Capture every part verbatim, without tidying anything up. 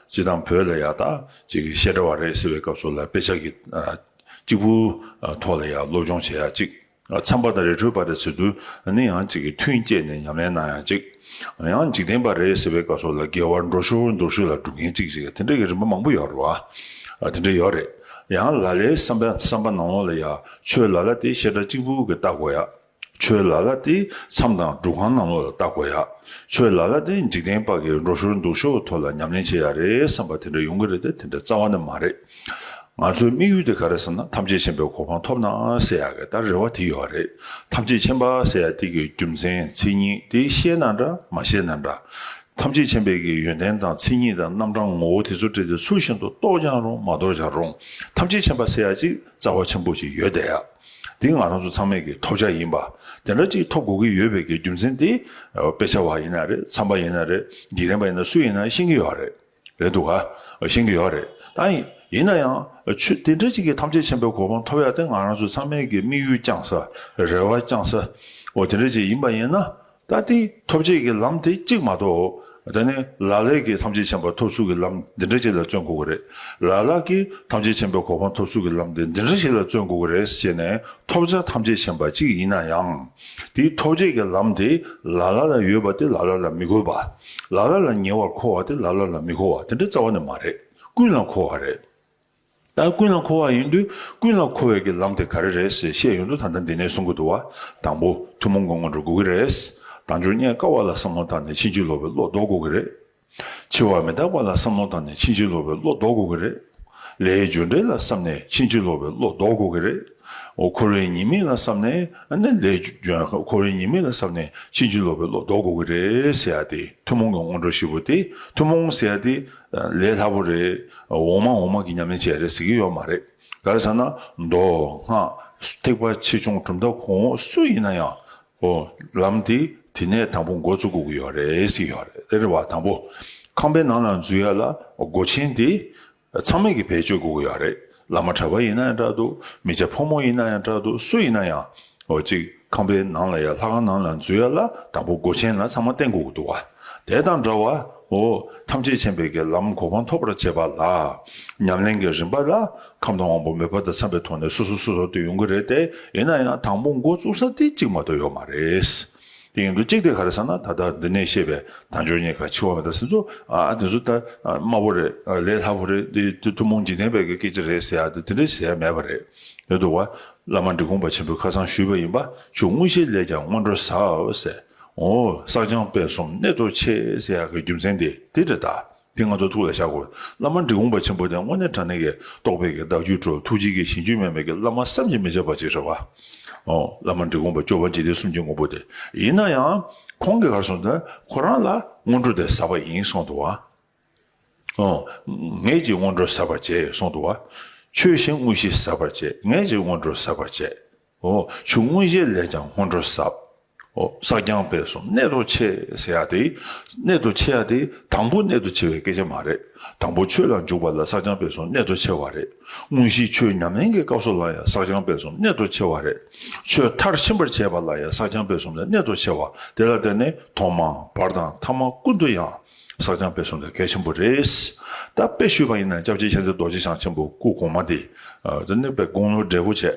སྤྱིར་བཏང་བོད་ལ་ཡ་ད་ཅིག་བཤད་གྲྭ་བ་རེད་ཟེར་བའི་སྐབས་སུ་ལ་དཔེ་ཆ་གི་ཨ་གཅིག་པུ་ཨ་ཐོག་ལ་ཡ་སློབ་སྦྱོང་བྱེད་ཡ་གཅིག་ཨ་མཚམས་པ་དང་རི་ཁྲོད་པ་རེད་ཟེར་དུས་ནི་ཡང་ཅིག་གི་མཐུན་བསྐྱེད་ནས་ཉམས་ལེན་གནང་ཡ་གཅིག་ཡང་འཇིག་རྟེན་པ་རེད་ཟེར་བའི་སྐབས་སུ་ལ་དགེ་བ་འགྲོ་ཞོར་འདུག་ཞོར་ལ་སྒྲུབ་མཁན་གཅིག་ཅིག་དེ་འདྲ་གི་རིམ་པ་མང་པོ་ཡོད་རེད་བ། ཨ་དེ་འདྲ་ཡོད་རེད། ཡང་ལ་ལའི་བསམ་པ་བསམ་པ་ནང་ལོགས་ལ་ཡ་ཆོས་ལ་ལ་དེ་བཤད་གྲྭ་གཅིག་པུ་གི་ལྟ་དགོས་ཡ། ཆོས་ལ་ལ་དེ་མཚམས་དང་སྒྲུབ་ཁང་ནང་ལོགས་ལ་ལྟ་དགོས་ཡ། ཆོས་ལ་ལ་དེ་འཇིག་རྟེན་པ་གི་འགྲོ་ཞོར་འདུག་ཞོར་ཐོག་ལ་ཉམས་ལེན་བྱེད་ཡ་རེད་བསམ་པ་དེ་འདྲ་ཡོང་གི་རེད་དེ་དེ་འདྲ་རྩ་བ་ནས་མ་རེད། ང་ཚོའི་དམིགས་ཡུལ་དེ་ག་རེ་ཟེར་ན་ཐམས་ཅད་མཁྱེན་པའི་གོ་འཕང་ཐོབ་ན་ཟེར་ཡ་གི་ད་རེ་བ་དེ་ཡོད་རེད། ཐམས་ཅད་མཁྱེན་པ་ཟེར་ཡ་དེ་གི་རྒྱུ་མཚན་མཚན་ཉིད་དེ་ཤེས་ན་འདྲ་མ་ཤེས་ན་འདྲ། ཐམས་ཅད་མཁྱེན་པའི་གི་ཡོན་ཏན་དང་མཚན་ཉིད་དང་རྣམ་གྲངས་ངོ་བོ་དེ་ཚོ་བྲིས་ཏེ་ཚུལ་བཞིན་དུ་རྟོགས་ཀྱང་རུང་མ་རྟོགས་ཀྱང་རུང་ཐམས་ཅད་མཁྱེན་པ་ཟེར་ཡ་ཅིག་རྩ་བ་ཆེན་པོ་ཞིག་ཡོད་བསྡད་ཡ། དེ་ང་རང་ཚོ་ཚང་མས་གི་ཐོབ་བྱ་ཡིན་པ། དེ་འདྲ་ཅིག་ཐོབ་དགོས་ཀྱི་ཡོད་པའི་གི་རྒྱུ་མཚན་དེ་དཔེ་ཆ་བ་ཡིན་ན་རེད་མཚམས་པ་ཡིན་ན་རེད་འཇིག་རྟེན་པ་ཡིན་ན་སུ་ཡིན་ན་ཤེས་ཀྱི་ཡོད་རེད། རེད་འདུག་ག་ཤེས་ཀྱི་ཡོད་རེད། ད་ཡིན་ཡིན་ན་ཡང་ཆོས་དེ་འདྲ་ཅིག་གི་ཐམས་ཅད་མཁྱེན་པའི་གོ་འཕང་ཐོབ་ཡ་དེ་ང་རང་ཚོ་ཚང་མས་གི་དམིགས་ཡུལ་བཅངས་ས་རེ་བ་བཅངས་ས་འོ་དེ་འདྲ་ཅིག་ཡིན་པ་ཡིན་ན། ད་དེ་ཐོབ་བྱེད་ཀྱི་ལམ་དེ་གཅིག་མ་གཏོགས། དེ་ནས་ལ་ལས་ཀྱི་ཐམས་ཅད་མཁྱེན་པ་ཐོབ་ཚུལ་གྱི་ལམ་འདི་འདྲ་ཅིག་ལ་བརྩོན་དགོས་ཀྱི་རེད། ལ་ལ་གི་ཐམས་ཅད་མཁྱེན་པའི་གོ་འཕང་ཐོབ་ཚུལ་གྱི་ལམ་དེ་འདི་འདྲ་ཞིག་ལ་བརྩོན་དགོས་ཀྱི་རེད་ཟེར་ནས་ཐོབ་བྱ་ཐམས་ཅད་མཁྱེན་པ་གཅིག་ཡིན་ན་ཡང་། དེའི་ཐོབ་བྱེད་ཀྱི་ལམ་དེ་ལ་ལ་ལ་ཡོད་པ་དེ་ལ་ལ་ལ་མི་དགོས་པ། ལ་ལ་ལ་ཉེ་བར་མཁོ་བ་དེ་ལ་ལ་ལ་མི་མཁོ་བ་དེ་འདྲ་རྩ་བ་ནས་མ་རེད། ཀུན་ལ་མཁོ་བ་རེད། ད་ཀུན་ལ་མཁོ་བ་ཡིན་དུས་ཀུན་ལ་མཁོ་བའི་གི་ལམ་དེ་ག་རེ་རེད་ཟེར་བཤད་ཡོང་དུས་ད་ལྟ་འདི་ནས་གསུང་གི་འདུག་བ། དང་པོ་ཐུན་མོང་གི་སྔོན་འགྲོ་དགོས་ཀྱི་རེད། དལ་འབྱོར་རྙེད་དཀའ་བ་ལ་བསམ་བློ་བཏང་ནས་ཕྱིན་ཅི་ལོག་པའི་བློ་ལྡོག་དགོས་ཀྱི་རེད། འཆི་བ་མི་རྟག་པ་ལ་བསམ་བློ་བཏང་ནས་ཕྱིན་ཅི་ལོག་པའི་བློ་ལྡོག་དགོས་ཀྱི་རེད། ལས་རྒྱུ་འབྲས་ལ་བསམ་ནས་ཕྱིན་ཅི་ལོག་པའི་བློ་ལྡོག་དགོས་ཀྱི་རེད། འོ་འཁོར་བའི་ཉེས་དམིགས་ལ་བསམ་ནས་ཨ་ནི་ལས་རྒྱུ་འཁོར་བའི་ཉེས་དམིགས་ལ་བསམ་ནས་ཕྱིན་ཅི་ལོག་པའི་བློ་ལྡོག་དགོས་ཀྱི་རེད་ཟེར་ཡ་དེ་ཐུན་མོང་གི་སྔོན་འགྲོ་བཞི་པོ་དེ་ཐུན་མོང་ཟེར་ཡ་དེ་ལས་སླ་པོ་རེད། འོག་མ་འོག་མ་གི་ཉམས་ལེན་བྱས་རེད་ཟེར་གྱི་ཡོད་མ་རེད། ག་རེ་ཟེར་ན་མདོ་སྔགས་ཐེག་པ་ཆེ་ཆུང་གྲུབ་མཐའ་གོང་འོག་སུ་ཡིན་ན་ཡང་འོ་ལམ་དེ་དེ་ནས་དང་པོ་འགོ་བཙུགས་དགོས་ཀྱི་ཡོད་རེད་ཟེར་གྱི་ཡོད་རེད། དེ་རེད་བ། དང་པོ་ཁང་པའི་ནང་ལ་འཛུལ་ཡ་ལ་སྒོ་ཆེན་དེ་ཚང་མས་ཀྱི་བེད་སྤྱོད་དགོས་ཀྱི་ཡོད་རེད། བླ་མ་གྲྭ་པ་ཡིན་ན་ཡང་འདྲ་འདུག་མི་སྐྱ་ཕོ་མོ་ཡིན་ན་ཡང་འདྲ་འདུག་སུ་ཡིན་ན་ཡང་འོ་གཅིག་ཁང་པའི་ནང་ལ་ཡ་ལྷ་ཁང་ནང་ལ་འཛུལ་ཡ་ལ་དང་པོ་སྒོ་ཆེན་ལ་ཚང་མ་བསྟན་དགོས་ཀྱི་འདུག་བ། དེ་དང་འདྲ་བ་འོ་ཐམས་ཅད་མཁྱེན་པའི་གི་ལམ་གོ་འཕང་ཐོབ་པར་བྱེད་པ་ལ་ཉམས་ལེན་གྱི་རིམ་པ་ལ་ཁམས་དང་དབང་པོ་མོས་པ་དང་འཚམ་པའི་ཐོག་ནས་སོ་སོ་སོ་སོ་དུ་ཡོང་གི་རེད་དེ། ཡིན་ན་ཡང་དང་པོ་འགོ་བཙུགས་ས་དེ་གཅིག་མ་གཏོགས་ཡོད་མ་རེད། དེ་ཡིན་དུས་གཅིག་དེ་ག་རེ་ཟེར་ན་ད་ལྟ་འདི་ནས་བཤད་པའི་དལ་འབྱོར་རྙེད་དཀའ་འཆི་བ་མི་རྟག་ཟེར་ཚོ་ཨ་དེ་ཚོ་ད་དམའ་བོ་རེད། ལས་སླ་པོ་རེད། དེ་དེ་ཐུན་མོང་འཇིག་རྟེན་པའི་གི་སྐད་ཆ་རེད་ཟེར་ཡ་དེ་དེ་འདྲ་ཟེར་ཡ་མེད་པ་རེད། རེད་འདུག་བ། བླ་མ་འབྲི་གུང་པ་ཆེན་པོས་ཁ་སང་ཞུས་པ་ཡིན་པ། ཆོས་དངོས་གཞི་ལས་ཀྱང་སྔོན་འགྲོ་ཟབ་ཟེར། འོ་བསགས་སྦྱང་སྤེལ་གསུམ་གནད་དུ་ཆེ་ཟེར་ཡ་གི་རྒྱུ་མཚན་དེ་དེ་རེད་ད། དེ་ང་ཚོ་ཐུགས་ལ་བཞག་དགོས། བླ་མ་འབྲི་གུང་པ་ཆེན་པོ་དེ་དངོས་གནས་དྲང་གནས་ཀྱི་རྟོགས་པའི་གི་བདག་རྒྱུད་གྲོལ་ཐུགས་རྗེ་གི་ཞིང་རྒྱུད་མེད་མེད་ཀྱི་བླ་མ་བསམ་གྱིས་མི་ཁྱབ་པ་ཅིག་རེད་བ། ཨོ་བླ་མ་འབྲི་གུང་པ་སྐྱོབ་པ་འཇིག་རྟེན་གསུམ་གྱི་དངོས་པོ་དེ། ཡིན་ན་ཡང་ཁོང་གིས་ག་རེ་གསུངས་ཏེ་ཁོ་རང་ལ་སྔོན་འགྲོ་དེ་ཟབ་པ་ཡིན་གསུངས་འདུག་བ། ཨོ་ངས་ཀྱི་སྔོན་འགྲོ་ཟབ་པར་བྱེད་གསུངས་འདུག་བ། ཆོས་བཞིན་དངོས་གཞི་ཟབ་པར་བྱེད། ངས་ཀྱི་སྔོན་འགྲོ་ཟབ་པར་བྱེད། ཨོ་ཆོས་དངོས་གཞི་ལས་ཀྱང་སྔོན་འགྲོ་ཟབ། ཨོ་བསགས་སྦྱང་སྤེལ་གསུམ་གནད་དུ་ཆེ་ཟེར་ཡ་དེ། གནད་དུ་ཆེ་ཡ་དེ་དང་པོ་གནད་དུ་ཆེ་བའི་སྐད་ཆ་མ་རེད། དང་པོ་ཆོས་ལ་འཇུག་པ་ལ་བསགས་སྦྱང་སྤེལ་གསུམ་གནད་དུ་ཆེ་བ་རེད། དངོས་གཞི་ཆོས་ཉམས་ལེན་གྱི་སྐབས་སུ་ལ་ཡང་བསགས་སྦྱང་སྤེལ་གསུམ་གནད་དུ་ཆེ་བ་རེད། ཆོས་མཐར་ཕྱིན་པར་བྱེད་པ་ལ་ཡང་བསགས་སྦྱང་སྤེལ་གསུམ་ལ་གནད་དུ་ཆེ་བ། དེ་ལ་བརྟེན་ནས་ཐོག་མ་བར་དང་ཐ་མ་ཀུན་ཏུ་ཡང་བསགས་སྦྱང་སྤེལ་གསུམ་དེ་གལ་ཆེན་པོ་རེད། ད་དཔེ་ཞུས་པ་ཡིན་ན་སྐྱབས་རྗེ་མཁྱེན་བརྩེ་རྡོ་རྗེ་འཆང་ཆེན་པོ་སྐུ་གོང་མ་དེ། དེ་ནི་དཔེ་དགུང་ལོ་བགྲེས་པོ་བྱས།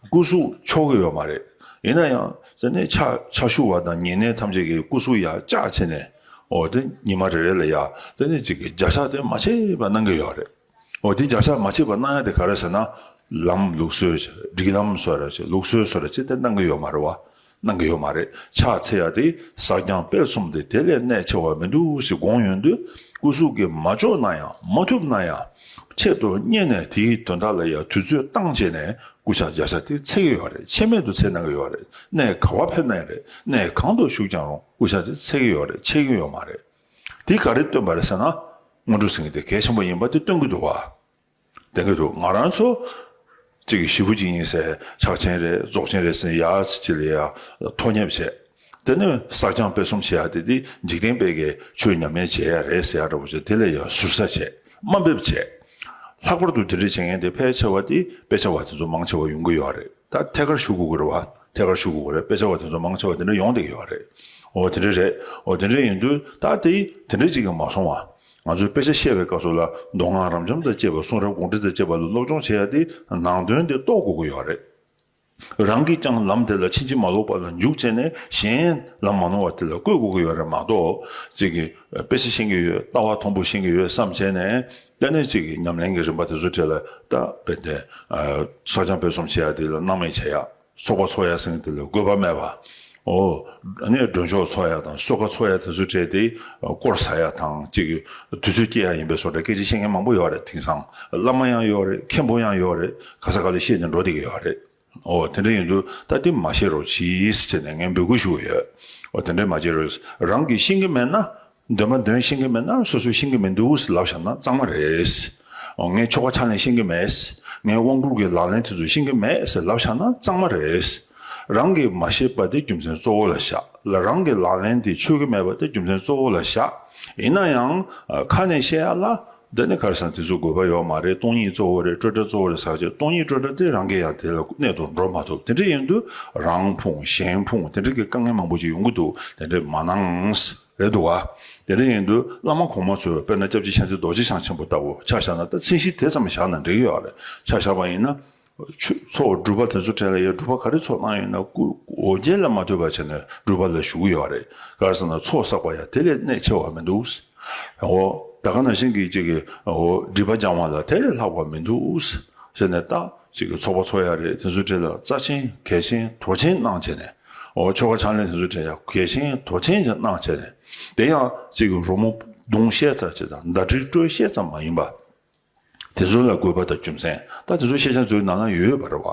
སྐུ་གཟུགས་ཆོག་གི་ཡོད་མ་རེད། ཡིན་ན་ཡང་དེ་ནི་ཕྱག་ཕྱག་ཞུ་བ་དང་ཉེ་གནས་ཐམས་ཅད་ཀྱིས་སྐུ་གཟུགས་ཡར་བཅག་བྱས་ནས། འོ་དེ་ཉི་མ་རེ་རེ་ལ་ཡ་དེ་ནི་གཅིག་གི་བརྒྱ་ཆ་དེ་མ་ཆད་པ་གནང་གི་ཡོད་རེད། འོ་དེ་བརྒྱ་ཆ་མ་ཆད་པ་གནང་ཡ་དེ་ག་རེ་ཟེར་ན། ལམ་ལུགས་སྲོལ་བྱས། སྒྲིག་ལམ་བཟོ་ར་བྱས། ལུགས་སྲོལ་བཟོ་ར་བྱས་དེ་གནང་གི་ཡོད་མ་རེད་བ། གནང་གི་ཡོད་མ་རེད། ཕྱག་འཚལ་ཡ་དེ་བསགས་སྦྱང་སྤེལ་གསུམ་དེ་དེ་ལས་གནད་ཆེ་བ་མི་འདུག་ཟེར་དགོངས་ཡོང་དུས། སྐུ་གཟུགས་ཀྱིས་མ་ལྕོགས་ན་ཡང་མ་ཐུབ་ན་ཡང་། ཆེད་དུ་གཉེར་ནས་དེའི་དོན་དག་ལ་ཡང་དུས་ཚོད་བཏང་བྱས་ནས་སྐུ་ཕྱག་བརྒྱ་ཆ་དེ་འཚལ་གྱི་ཡོད་རེད། ཆད་མེད་དུ་འཚལ་གནང་གི་ཡོད་རེད། གནས་ག་བ་ཕེབས་ན་ཡང་རེད། གནས་གང་དུ་བཞུགས་ཀྱང་རུང་སྐུ་ཕྱག་དེ་འཚལ་གྱི་ཡོད་རེད། ཆད་ཀྱི་ཡོད་མ་རེད། དེ་ག་རེ་སྟོན་པ་རེད་ཟེར་ན། སྔོན་འགྲོ་ཟེར་མཁན་དེ་གལ་ཆེན་པོ་ཡིན་པ་དེ་སྟོན་གྱི་འདུག་བ། སྟོན་གྱི་འདུག་ང་རང་ཚོ་གཅིག་གི་ཞེ་པོ་ཅིག་ཡིན་ཟེར་ཕྱག་ཆེན་རེད་རྫོགས་ཆེན་རེད་ཟེར་ཡ་ཅིག་ལ་ཡ་ཐོ་ཉེབ་བྱས། དེ་ནས་བསགས་སྦྱང་སྤེལ་གསུམ་བྱེད་ཡ་དེ་དེ་འཇིག་རྟེན་པའི་གི་ཆོས་ཉམས་ལེན་བྱེད་ཡ་རེད་ཟེར་ཡ་འདྲ་པོ་ཅིག་དེ་ལ་ཡ་ཟུར་ཟ་བྱས་དམའ་འབེབས་བྱས། ལྷག་པར་དུ་དེ་འདྲ་བྱེད་མཁན་དེ་ཕལ་ཆེ་བ་དེ་དཔེ་ཆ་བ་དེ་ཚོ་མང་ཆེ་བ་ཡོང་གི་ཡོད་རེད། ད་ཐད་ཀར་ཞུ་དགོས་ཀྱི་རེད་བ། ཐད་ཀར་ཞུ་དགོས་ཀྱི་རེད། དཔེ་ཆ་བ་དེ་ཚོ་མང་ཆེ་བ་དེ་འདྲ་ཡོང་བསྡད་ཀྱི་ཡོད་རེད། འོ་དེ་འདྲ་རེད། འོ་དེ་འདྲ་ཡིན་དུས་ད་དེ་དེ་འདྲ་ཅིག་གིས་མ་སོང་བ། ང་ཚོས་དཔེ་ཆ་བཤད་པའི་སྐབས་སུ་ལ་མདོ་སྔགས་རབ་འབྱམས་དང་བཅས་པ་གསུང་རབ་དགོངས་འགྲེལ་དང་བཅས་པ་ལ་སློབ་སྦྱོང་བྱེད་ཡ་དེ་ནང་དོན་དེ་རྟོགས་དགོས་ཀྱི་ཡོད་རེད། རང་གིས་ཀྱང་ལམ་དེ་ལ་ཕྱིན་ཅི་མ་ལོག་པ་ལ་འཇུག་བྱས་ནས་གཞན་ལམ་མ་ནོར་བ་དེ་ལ་བཀོད་དགོས་ཀྱི་ཡོད་རེད་མ་གཏོགས། ཅིག་གིས་དཔེ་ཆ་ཤེས་ཀྱི་ཡོད། ལྟ་བ་མཐོན་པོ་ཤེས་ཀྱི་ཡོད་བསམ་བྱས་ནས་དེ་ནས་ཅིག་གིས་ཉམས་ལེན་གྱི་རིམ་པ་དེ་ཚོ་གྲས་ལ་ད་དཔེ་དེ་ཨ་བསགས་སྦྱང་སྤེལ་གསུམ་བྱེད་ཡ་དེ་ལ་སྣང་མེད་བྱེད་ཡ། ཚོགས་པ་འཚོགས་ཡ་ཟེར་མཁན་དེ་ལ་དགོས་པ་མེད་པ། ཨོ། ཨ་ནི་མགྲོན་ཤོག་འཚོགས་ཡ་དང་གསོལ་ཁ་འཚོགས་ཡ་དེ་ཚོ་བྲལ་ཏེ་སྐོར་ཟ་ཡ་དང་། ཅིག་དུས་ཚོད་སྐྱེལ་ཡ་ཡིན་པའི་བཟོ་འདྲ་སྐད་ཆ་བཤད་མཁན་མང་པོ་ཡོད་རེད། དེང་སང་བླ་མ་ཡང་ཡོད་རེད། མཁན་པོ་ཡང་ཡོད་རེད། ག་ས་ག་ལ་བཤད་ནས་འགྲོ་བསྡད་ཀྱི་ཡོད་རེད། ཨོ། དེ་འདྲ་ཡིན་དུས་ད་དེ་མ་བཤད་རོགས་གྱིས་ཟེར་ནས་ངས་འབོད་སྐུལ་ཞུ་གི་ཡོད། ཨོ། དེ་འདྲ་མ་བྱེད་རོགས། རང་གིས་ཤེས་ཀྱི་མེད་ན། འདོན་པ་འདོན་ཤེས་ཀྱི་མེད་ན་སོ་སོས་ཤེས་ཀྱི་མི་འདུག་ཟེར་ལབ་བཞག་ན་གཙང་མ་རེད། ཨོ། ངས་ཆོ་ག་ཕྱག་ལེན་ཤེས་ཀྱི་མེད། ངས་དབང་བསྒྱུར་གྱི་ལག་ལེན་དེ་ཚོ་ཤེས་ཀྱི་མེད་ཟེར་ལབ་བཞག་ན་གཙང་མ་རེད། རང་གིས་མ་ཤེས་པ་དེ་རྒྱུ་མཚན་གཙོ་བོ་ལ་བཞག། ལ་རང་གི་ལག་ལེན་དེ་ཆོད་ཀྱི་མེད་པ་དེ་རྒྱུ་མཚན་གཙོ་བོ་ལ་བཞག། ཡིན་ན་ཡང་ཨ་ཁ་ནས་བཤད་ཡ་ལ། འདི་ནི་ཁ་སང་དེ་ཚོ་དགོས་པ་ཡོད་མ་རེད། སྟོང་ཉིད་གཙོ་བོ་རེད། སྤྲོས་བྲལ་གཙོ་བོ་རེད་ཟེར་བྱས། སྟོང་ཉིད་སྤྲོས་བྲལ་དེ་རང་གིས་ཡང་དེ་ལ་གནད་དུ་འགྲོ་མ་ཐུབ། དེ་འདྲ་ཡིན་དུས་རང་ཕུང་གཞན་ཕུང་དེ་འདྲ་གི་དཀའ་ངལ་མང་པོ་ཅིག་ཡོང་གི་འདུག། དེ་འདྲ་མ་གནང་། རེད་འདུག་བ། དེ་འདྲ་ཡིན་དུས་བླ་མ་གོང་མ་ཚོས་དཔེར་ན་སྐྱབས་རྗེ་ཤཱནྟི་རྡོ་རྗེ་འཆང་ཆེན་པོ་ལྟ་བུ་ཆ་བཞག་ན། ད་མཚན་གཞི་དེ་ཙམ་བཞག་ན་འགྲིག་གི་ཡོད་རེད། ཆ་བཞག་པ་ཡིན་ན། ཆོས་ཚོགས་སྒྲུབ་པ་དེ་ཚོ་གྲས་ལ་ཡང་སྒྲུབ་པ་ག་རེ་ཚོགས་གནང་ཡོད་ན་སྐུ་འོ་བརྒྱལ་ལ་མ་ལྟོས་པ་བྱས་ནས་སྒྲུབ་པ་ལ་ཞུགས་ཀྱི་ཡོད་རེད། ག་རེ་ཟེར་ན་ཚོགས་བསགས་པ་ཡང་དེ་ལས་གནད་ཆེ་བ་མི་འདུག། འོ། ད་ག་ནང་བཞིན་གྱི་ཅིག་གི་འོ་སྒྲིབ་པ་སྦྱང་བ་ལ་དེ་ལས་ལྷག་པ་མི་འདུག་ཟེར་ནས། ད་ཅིག་གི་ཚོགས་པ་འཚོགས་ཡ་རེད། དེ་ཚོའི་གྲས་ལ་རྩ་ཆེན་གལ་ཆེན་དོ་ཆེན་གནང་བྱས་ནས། འོ་ཆོ་ག་ཕྱག་ལེན་དེ་ཚོའི་གྲས་ཡང་གལ་ཆེན་དོ་ཆེན་གནང་བྱས་ནས། དེ་ཡང་ཅིག་གི་རོལ་མོ་རྡུང་ཤེས་ཙམ་ཅིག་དང་ཟླ་སྒྲིལ་དཀྲོལ་ཤེས་ཙམ་མ་ཡིན་པ། དེ་ཚོ་ལ་དགོས་པ་དང་རྒྱུ་མཚན། ད་དེ་ཚོ་ཤེས་བྱ་མཛོད་ནང་ལ་ཡོད་པ་རེད་བ།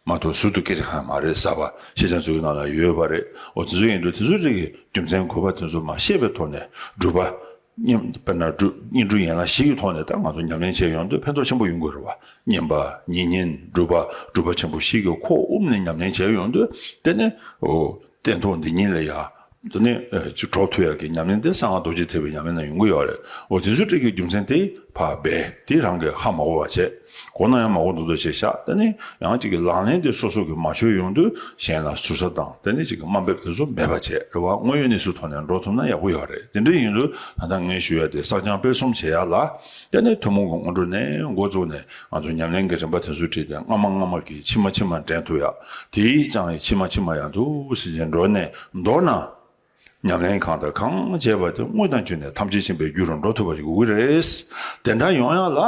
མ་གཏོགས་ཟུར་དུ་སྐད་ཆ་གང་ཡང་མ་རེད་ཟེར་བ། ཤེས་བྱ་མཛོད་ནང་ལ་ཡོད་པ་རེད། འོ་དེ་ཚོ་ཡིན་དུས་དེ་ཚོ་རིགས་ཀྱི་རྒྱུ་མཚན་དགོས་པ་དེ་ཚོ་མ་ཤེས་པའི་ཐོག་ནས་སྒྲུབ་པ། བསྙེན། དཔེར་ན་སྒྲུབ། བསྙེན་སྒྲུབ་ཡན་ལག་བཞི་གི་ཐོག་ནས་ད་ང་ཚོ་ཉམས་ལེན་བྱས་ཡོང་དུས་ཕན་ཐོགས་ཆེན་པོ་ཡོང་གི་རེད་བ། བསྙེན་པ། ཉེ་བསྙེན། སྒྲུབ་པ། སྒྲུབ་པ་ཆེན་པོ་བཞི་གི་ཁོག་དབུབ་ནས་ཉམས་ལེན་བྱས་ཡོང་དུས་དེ་ནས་འོ། སྟན་ཐོག་འདི་ཉིད་ལ་ཡ། དེ་ནས་ཨ་ཅིག་གྲོལ་ཐུབ་ཡག་གི་ཉམས་ལེན་དེ་གསང་སྔགས་རྡོ་རྗེ་ཐེག་པའི་ཉམས་ལེན་ནང་ཡོང་གི་ཡོད་རེད། འོ་དེ་ཚོའི་སྤྲད་ཀྱི་རྒྱུ་མཚན་དེ་ཕར་སྦས་དེ་རང་གིས་ཧ་མ་གོ་བ་བྱས། གོ་ན་ཡང་མ་གོ་མདོག་མདོག་བྱས་བཞག། དེ་ནས་ཡང་ཅིག་གི་ལག་ལེན་དེ་སོ་སོ་གིས་མ་ཆོད་ཡོང་དུས་གཞན་ལ་ཟུར་ཟ་དང་དེ་ནས་ཅིག་གི་དམའ་འབེབས་དེ་ཚོ་མེད་པ་བྱས་རེད་བ། དངོས་ཡོད་གནས་ཚུལ་ཐོག་ནས་འགྲོ་ཐུབ་ན་ཡག་པོ་ཡོད་རེད། དེ་འདྲ་ཡིན་དུས་ད་ལྟ་ངས་ཞུ་ཡ་དེ་བསགས་སྦྱང་སྤེལ་གསུམ་བྱེད་ཡག་ལ། དེ་ནས་ཐུན་མོང་གི་སྔོན་འགྲོ་ནས་འགོ་བཙུགས་ནས་ང་ཚོ་ཉམས་ལེན་གྱི་རིམ་པ་དེ་ཚོ་ཁྲིད་དེ་སྔ་མ་སྔ་མ་གི་ཕྱི་མ་ཕྱི་མ་འདྲེན་ཐུབ་ཡ། དེའི་ཀྱང་ཕྱི་མ་ཕྱི་མ་ཡང་དུ་ཟིན་བྱས་འགྲོ་ནས། མདོར་ན། ཉམས་ལེན་གང་དང་གང་བྱས་པ་དེ་དངོས་དང་བརྒྱུད་ནས་ཐམས་ཅད་མཁྱེན་པའི་རྒྱུ་རུ་འགྲོ་ཐུབ་པ་ཞིག་དགོས་ཀྱི་རེད། དེ་འདྲ་ཡོང་ཡ་ལ།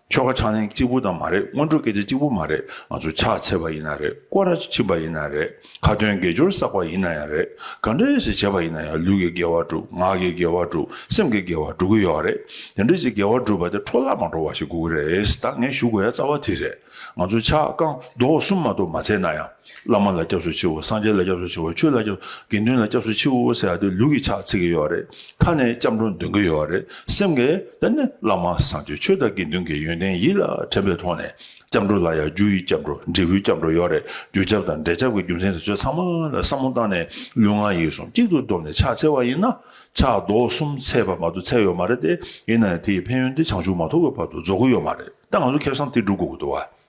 ཆོ་ག་ཕྱག་ལེན་གཅིག་པུ་དང་མ་རེད། སྔོན་འགྲོ་སྐད་ཆ་གཅིག་པུ་མ་རེད། ང་ཚོ་ཕྱག་འཚལ་བ་ཡིན་ན་རེད། སྐོར་ར་ཕྱིན་པ་ཡིན་ན་རེད། ཁ་ཏོན་དགེ་སྦྱོར་བསགས་པ་ཡིན་ན་ཡང་རེད། ག་འདྲས་ཞིག་བྱས་པ་ཡིན་ན་ཡང་ལུས་ཀྱི་དགེ་བ་སྒྲུབ། ངག་གི་དགེ་བ་སྒྲུབ། སེམས་ཀྱི་དགེ་བ་སྒྲུབ་ཀྱི་ཡོད་རེད། དེ་འདྲས་ཞིག་དགེ་བ་སྒྲུབ་པ་དེ་འཕྲོ་བརླག་མ་འགྲོ་བ་ཞིག་དགོས་ཀྱི་རེད། ད་ངས་ཞུ་དགོས་ཡ་རྩ་བ་དེ་རེད། ང་ཚོ་ཕྱག་རྐང་རྡོག་གསུམ་མ་གཏོགས་མ་འཚལ་ན་ཡང་། བླ་མ་ལ་སྐྱབས་སུ་མཆིའོ། སངས་རྒྱས་ལ་སྐྱབས་སུ་མཆིའོ། ཆོས་ལ་སྐྱབས། དགེ་འདུན་ལ་སྐྱབས་སུ་མཆིའོ་ཟེར་ཡ་དེ་ལུས་ཀྱིས་ཕྱག་འཚལ་གྱི་ཡོད་རེད། ཁ་ནས་སྐྱབས་འགྲོ་འདོན་གྱི་ཡོད་རེད། སེམས་ཀྱིས་དེ་ནི་བླ་མ་སངས་རྒྱས་ཆོས་དང་དགེ་འདུན་གྱི་ཡོན་ཏན་ཡིད་ལ་དྲན་པའི་ཐོག་ནས། སྐྱབས་འགྲོ་ལ་ཡང་རྒྱུ་ཡི་སྐྱབས་འགྲོ། འབྲས་བུའི་སྐྱབས་འགྲོ་ཡོད་རེད། རྒྱུ་ཁྱབ་དང་འབྲས་ཁྱབ་ཀྱི་རྒྱུ་མཚན་དེ་ཚོ་ཚང་མ་ལ་བསམ་བློ་བཏང་ནས་ལུས་ངག་ཡིད་གསུམ་གཅིག་ཏུ་བསྡོམས་ནས་ཕྱག་འཚལ་བ་ཡིན་ན། ཕྱག་རྡོག་གསུམ་འཚལ་བ་མ་གཏོགས་འཚལ་ཡོད་མ་རེད་དེ། ཡིན་ན་ཡང་དེའི་ཕན་ཡོན་དེ་བྱང་ཆུབ་མ་ཐོབ་ཀྱི་བར་དུ་རྫོགས་ཀྱི་ཡོད་མ་རེད། ད་ང་ཚོ་ཁེ་བཟང་དེ་སྒྲུབ་དགོས་ཀྱི་འདུག་བ།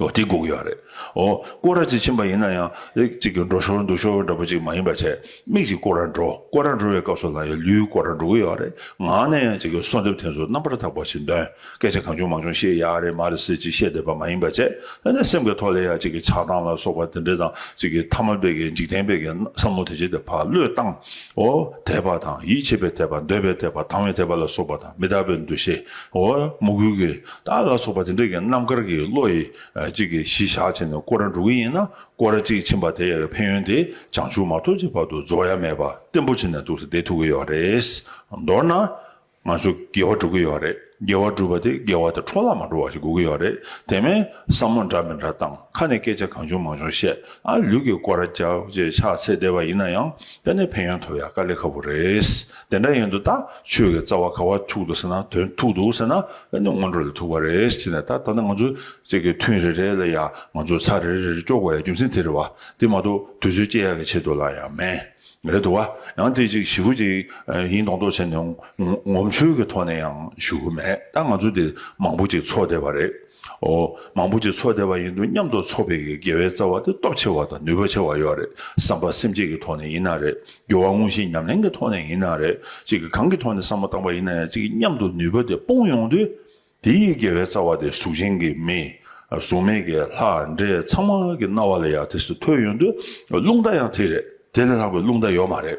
འོ་དེ་དགོས་ཀྱི་ཡོད་རེད། འོ་སྐོར་ར་ཅིག་ཕྱིན་པ་ཡིན་ན་ཡང་ཨེ་གཅིག་གི་འགྲོ་ཞོར་འདུག་ཞོར་འདྲ་པོ་ཅིག་མ་ཡིན་པ་བྱས། མིག་གིས་སྐོར་ར་འགྲོ། སྐོར་ར་འགྲོ་བའི་སྐབས་སུ་ལ་ཡང་ལུས་སྐོར་ར་འགྲོ་གི་ཡོད་རེད། ངག་ནས་ཡང་གཅིག་གི་གསོལ་འདེབས་དེ་ཚོ་རྣམ་པར་དག་པ་ཞིག་འདོན། སྐད་ཆ་གང་བྱུང་མང་བྱུང་བཤད་ཡ་རེད་མ་རེད་ཟེར་ཅིག་བཤད་བསྡད་པ་མ་ཡིན་པ་བྱས། ཨ་ནི་སེམས་ཀྱི་ཐོག་ལ་ཡང་གཅིག་གི་ཆགས་སྡང་ལ་སོགས་པ་དེ་འདྲ་དང་། གཅིག་གི་ཐ་མལ་པའི་གི་འཇིག་རྟེན་པའི་གི་བསམ་བློ་དེ་ཅིག་དེ་ཕར་བློས་བཏང་། འོ་དད་པ་དང་། ཡིད་ཆེས་པའི་དད་པ། འདོད་པའི་དད་པ། དང་བའི་དད་པ་ལ་སོགས་པ་དང་། མི་རྟག་པའི་འདུ་ཤེས། འོ་མོས་གུས་ཀྱི་ད་ལ་སོགས་པ་དེ་འདྲ་གི་རྣམ་དཀར་གྱི་བློ་ཡི་ཨ་གཅིག་གི་གཞི་བཞག་བྱས་ནས་སྐོར་ར་འགྲོ་གི་ཡིན་ན། སྐོར་ར་གཅིག་ཕྱིན་པ་དེ་ཡང་ཕན་ཡོན་དེ་བྱང་ཆུབ་མ་ཐོབ་ཀྱི་བར་དུ་རྫོགས་ཡ་མེད་པ་བརྟན་པོ་བྱས་ནས་འདུག་སེ་བསྡད་ཐུབ་ཀྱི་ཡོད་རེད། མདོར་ན། ང་ཚོ་དགེ་བ་སྒྲུབ་ཀྱི་ཡོད་རེད། དགེ་བ་སྒྲུབ་པ་དེ་དགེ་བ་དེ་འཕྲོ་བརླག་མ་འགྲོ་བ་ཞིག་དགོས་ཀྱི་ཡོད་རེད། དེ་མིན་བསམ་བློ་འདྲ་མི་འདྲ་བཏང་། ཁ་ནས་སྐད་ཆ་གང་བྱུང་མང་བྱུང་བཤད། ཨ་ལུས་ཀྱིས་སྐོར་ར་རྒྱབ་བྱས་ཕྱག་འཚལ་བསྡད་པ་ཡིན་ན་ཡང་། དེ་ནས་ཕན་ཡོན་ཐོབ་ཡ་དཀའ་ལས་ཁག་པོ་རེད། དེ་འདྲ་ཡིན་དུས་ད་ཆོས་ཀྱི་རྩ་བ་ག་པར་ཐུག་འདུག་ཟེར་ན། དོན་ཐུག་འདུག་ཟེར་ན། དེ་ནས་སྔོན་འགྲོ་ལ་ཐུག་པ་རེད་ཟེར་ནས། ད་ད་ནི་ང་ཚོ་གཅིག་གི་ཐུན་རེ་རེ་ལ་ཡ་ང་ཚོ་ཚར་རེ་རེ་རེ་སྐྱོར་དགོས་ཡ་རྒྱུ་མཚན་དེ་རེད་བ། དེ་མ་གཏོགས་དུས་ཚོད་སྐྱེལ་ཡ་གི་ཆེད་དུ་ལ་ཡང་མེད། རེད་འདུག་བ། ཡང་དེ་ཅིག་ཞེ་པོ་ཅིག་ཡིན་མདོག་མདོག་བྱས་ནས་ངོ་ངོམ་ཆོས་ཀྱི་ཐོག་ནས་ཡང་ཞུ་གི་མེད། ད་ང་ཚོ་དེ་མང་པོ་ཅིག་ཚོགས་བསྡད་པ་རེད། ཨོ། མང་པོ་ཅིག་འཚོ་བསྡད་པ་ཡིན་དུས་མཉམ་དུ་འཚོ་བའི་གི་དགེ་བའི་རྩ་བ་དེ་སྟོབས་ཆེ་བ་དང་ནུས་པ་ཆེ་བ་ཡོད་རེད། བསམ་པ་སེམས་བསྐྱེད་ཀྱི་ཐོག་ནས་ཡིན་ན་རེད། སྦྱོར་བ་དངོས་གཞིའི་ཉམས་ལེན་གྱི་ཐོག་ནས་ཡིན་ན་རེད། ཅིག་གི་གང་གི་ཐོག་ནས་བསམ་བློ་བཏང་པ་ཡིན་ན་ཡང་ཅིག་གི་མཉམ་དུ་ནུས་པ་དེ་སྤུངས་ཡོང་དུས། དེ་ཡི་དགེ་བའི་རྩ་བ་དེ་གཟུགས་ཅན་གྱི་མི། གཟུགས་མེད་ཀྱི་ལྷ་འདྲེ་ཚང་མ་གི་རྣ་བ་ལ་ཡང་དེ་སུ་ཐོས་ཡོང་དུས་རླུང་རྟ་ཡང་དེ་རེད། དེ་ལས་ལྷག་པའི་རླུང་རྟ་ཡོད་མ་རེད།